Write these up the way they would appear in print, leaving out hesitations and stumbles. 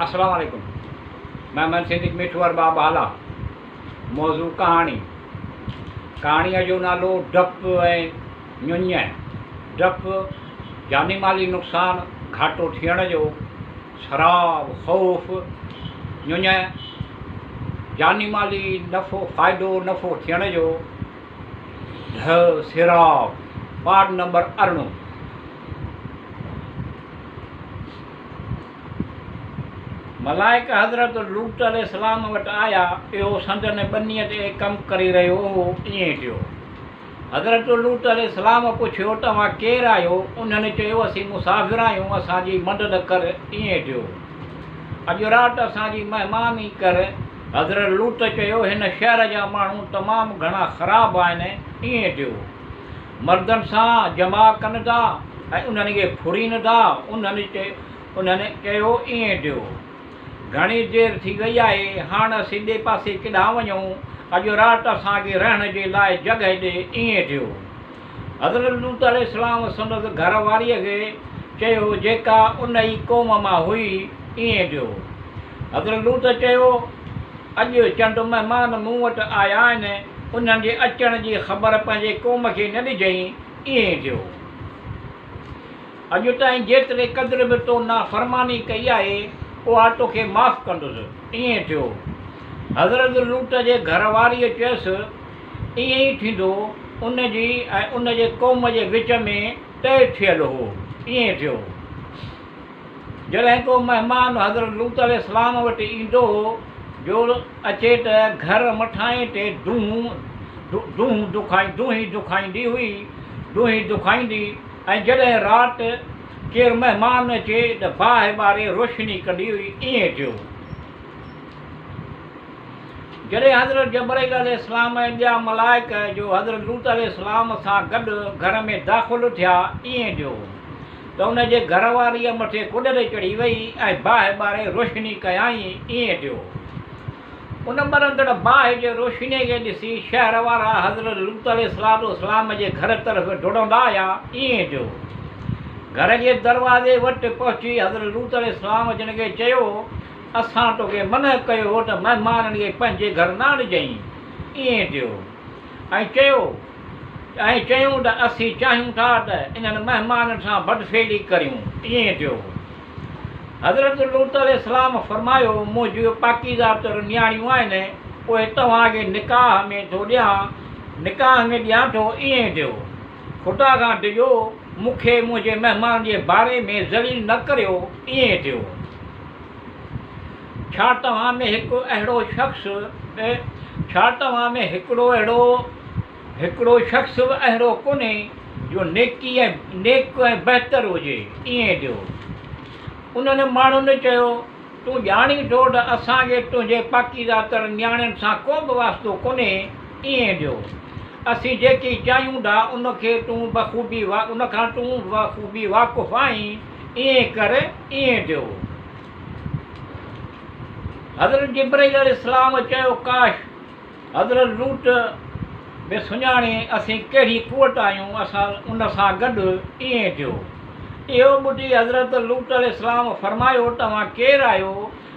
السلام عليڪم مهمان صديق مٺو ارباب هالا موضوع ڪهاڻي ڪهاڻيء جو نالو ڊپ ۽ ڃڃ ڊپ جاني مالي نقصان گهاٽو ٿيڻ جو سراب خوف ڃڃ جاني مالي نفعو فائدو نفعو ٿيڻ جو ڍء سيراب پارٽ نمبر ارڙهون. ملائڪ حضرت لوط عليه السلام وٽ آيا، اهو سندن ٻنيء تي ڪم ڪري رهيو هو، ائين ٿيو. حضرت لوط عليه السلام پڇيو، توهان ڪير آهيو؟ انهن چيو، اسين مسافر آهيون، اسان جي مدد ڪر، ائين ٿيو. اڄ رات اسان جي مهماني ڪر. حضرت لوط چيو، هن شهر جا ماڻهو تمام گهڻا خراب آهن، ائين ٿيو. مردن سان جماع ڪن ٿا ۽ انهن کي ڦرين ٿا، انهن چيو، ائين ٿيو. گهڻي دير ٿي وئي آهي، هاڻ اسين ٻئي پاسي ڪيڏانهن وڃون، اڄ رات اسان کي رهڻ جي لاء جڳهه ڏي، ائين ٿيو. حضرت لوط عليه السلام سندس گهر واريء کي چيو، جيڪا ان ئي قوم مان هئي، ائين ٿيو. حضرت لوط چيو، اڄ چند مهمان مون وٽ آيا آهن، انهن جي اچڻ جي خبر پنهنجي قوم کي نه ڏجئين، ائين ٿيو. اڄ تائين جيتري قدر به تو نافرماني ڪئي آهي، اها توکي معاف ڪندس. ائين ٿيو. حضرت لوط جي گهر واريء چيس، ائين ئي ٿيندو، ان جي ۽ ان جي قوم جي وچ ۾ طئي ٿيل هو. ائين ٿيو. جڏهن ڪو مهمان حضرت لوط عليه السلام وٽ ايندو هو، جو اچي ته گهر مٺائين تي دونهون دونهون دکائي دونهي دکائيندي هئي، دونهي دکائيندي ۽ جڏهن رات ڪير مهمان اچي ته باهه ٻاري روشني ڪندي هئي، ائين ٿيو. جڏهن حضرت جبرائيل عليه السلام ۽ ٻيا ملائڪ جو حضرت لوط عليه السلام سان گڏ گهر ۾ داخل ٿيا، ائين ٿيو ته ان جي گهر واريء مٿي ڪڏ تي چڙهي وئي ۽ باهه ٻاري روشني ڪيائين، ائين ٿيو. ان ٻرندڙ باهه جي روشنيء کي ڏسي شهر وارا حضرت لوط عليه السلام جي گهر طرف ڊوڙندا آيا، ائين ٿيو. گهر جي دروازي وٽ پهچي حضرت لوط عليه السلام جن کي چيو، اسان توکي منع ڪيو هو ته مهمانن کي پنهنجي گهر نه آڻجئين. ائين ٿيو. ۽ چيو ۽ چيائون ته اسين چاهيون ٿا ته انهن مهمانن سان بدفعلي ڪريون. ائين ٿيو. حضرت لوط عليه السلام فرمايو، منهنجيون پاڪيزه تر نياڻيون آهن، اهي توهان کي نڪاح ۾ ٿو ڏيان، نڪاح ۾ ڏيان ٿو. ائين ٿيو. خدا کان ڊڄو، مون کي منهنجي مهمانن جي باري ۾ ذليل نه ڪريو. ائين ٿيو. ڇا توهان ۾ هڪ اهڙو شخص به ڇا توهان ۾ هڪڙو اهڙو هڪڙو شخص به اهڙو ڪونهي جو نيڪي ۽ نيڪ ۽ بهتر هجي؟ ائين ٿيو. انهن ماڻهن چيو، تون ڄاڻين ٿو ته اسان کي تنهنجي پاڪيزه تر نياڻين سان ڪو به واسطو ڪونهي. ائين ٿيو. اسين جيڪي چاهيون ٿا ان کي تون بخوبي ان کان تون بخوبي واقف آهين. ائين ڪر، ائين ٿيو. حضرت جبرائيل عليه السلام چيو، ڪاش! حضرت لوط به سڃاڻي اسين ڪهڙي قوت آهيون، اسان ان سان گڏ ائين ٿيو. اهو ٻڌي حضرت لوط عليه السلام فرمايو، توهان ڪير آهيو؟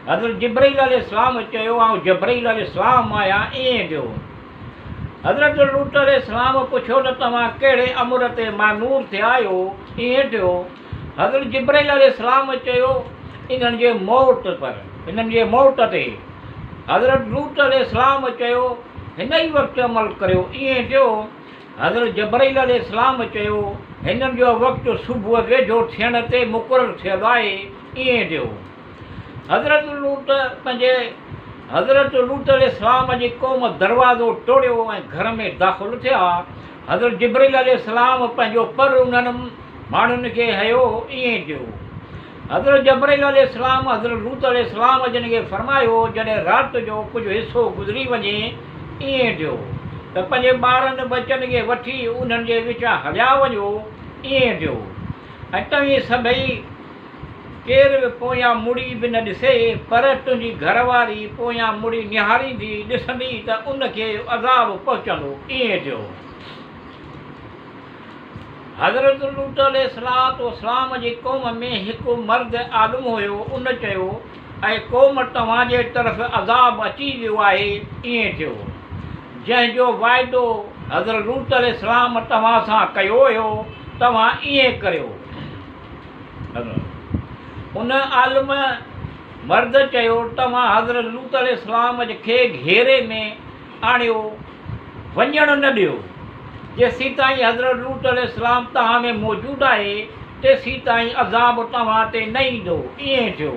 حضرت جبرائيل عليه السلام چيو، آئون جبرائيل عليه السلام آهيان، ائين ٿيو. حضرت لوط عليه السلام پڇيو ته توهان ڪهڙي امر تي مامور ٿيا آهيو؟ ائين ٿيو. حضرت جبرائيل عليه السلام چيو، انهن جي موت پر، انهن جي موت تي. حضرت لوط عليه السلام چيو، هن ئي وقت عمل ڪريو. ائين ٿيو. حضرت جبرائيل عليه السلام چيو، هنن جو وقت صبح ويجهو ٿيڻ تي مقرر ٿيل آهي. ائين ٿيو. حضرت لوط پنهنجي حضرت لوط عليه السلام جي قوم دروازو ٽوڙيو ۽ گهر ۾ داخل ٿيا. حضرت جبرائيل عليه السلام پنهنجو پر انهن ماڻهن کي هنيو، ائين ٿيو. حضرت جبرائيل عليه السلام حضرت لوط عليه السلام جن کي فرمايو، جڏهن رات جو ڪجهه حصو گذري وڃي، ائين ٿيو، ته پنهنجي ٻارن ٻچن کي وٺي انهن جي وچان هليا وڃو، ائين ٿيو، ۽ توهين سڀئي ڪير به پويان مڙي به نه ڏسي، پر تنهنجي گهر واري پويان مڙي نهاريندي ڏسندي ته ان کي عذاب پهچندو. ائين ٿيو. حضرت لوط عليه الصلوة والسلام جي قوم ۾ هڪ مرد عالم هيو، ان چيو، اي قوم توهان جي طرف عذاب اچي ويو آهي، ائين ٿيو. جنهن جو وعدو حضرت لوط عليه السلام توهان سان ڪيو هيو، توهان ائين ڪريو. ان عالم مرد چيو، توهان حضرت لوط عليه السلام کي گهيري ۾ آڻيو، وڃڻ نه ڏيو. جيسيتائين حضرت لوط عليه السلام توهان ۾ موجود آهي، تيسيتائين عذاب توهان تي نه ايندو. ائين ٿيو.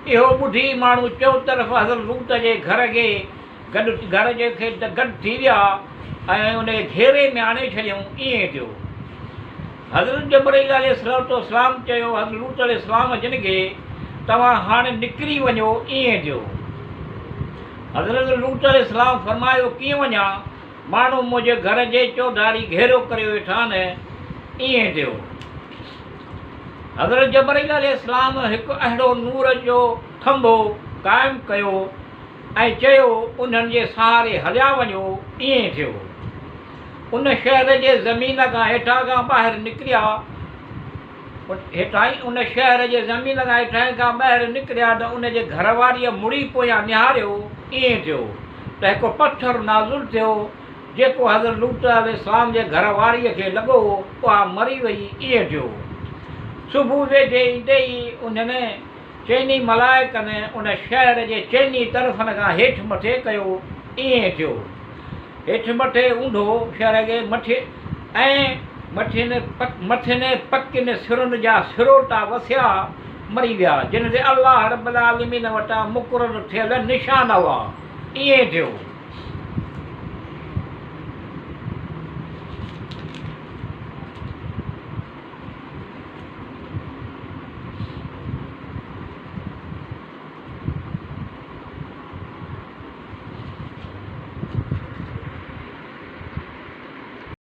اهو ٻڌي ماڻهو چؤطرف حضرت لوط جي گهر کي گڏ گهر جي کي گڏ ٿي ويا ۽ ان کي گهيري ۾ آڻي ڇڏيائون. ائين ٿيو. حضرت جبرئيل عليه الصلوة والسلام چيو حضرت لوط عليه السلام جن کي، توهان هاڻ نڪري وڃو. ائين ٿيو. حضرت لوط عليه السلام فرمايو، ڪيئن وڃان؟ ماڻهو منهنجي گهر جي چوڌاري گهيرو ڪريو ويٺا آهن. ائين ٿيو. حضرت جبرئيل عليه السلام هڪ اهڙو نور جو ٿنڀو قائم ڪيو ۽ چيو، انهن جي سهاري هليا وڃو. ائين ٿيو. ان شهر جي زمين کان هيٺان کان ٻاهر نڪريا. هيٺاهين ان شهر جي زمين کان هيٺاهين کان ٻاهر نڪريا ته ان جي گهر واريء مڙي پويان نهاريو، ائين ٿيو ته هڪ پٿر نازل ٿيو، جيڪو حضرت لوط عليه السلام جي گهر واريء کي لڳو، اها مري وئي، ائين ٿيو. صبح ويجهي ايندي ئي انهن چئني ملائڪن ان شهر جي چئني طرفن کان هيٺ مٿي ڪيو، ائين ٿيو. هيٺ مٿي اونڌو شهر کي مٿي ۽ مٿين مٿين پڪين سرن جا سروٽا وسيا مري ويا، جن تي الله رب العالمين وٽان مقرر ٿيل نشان هئا. ائين ٿيو.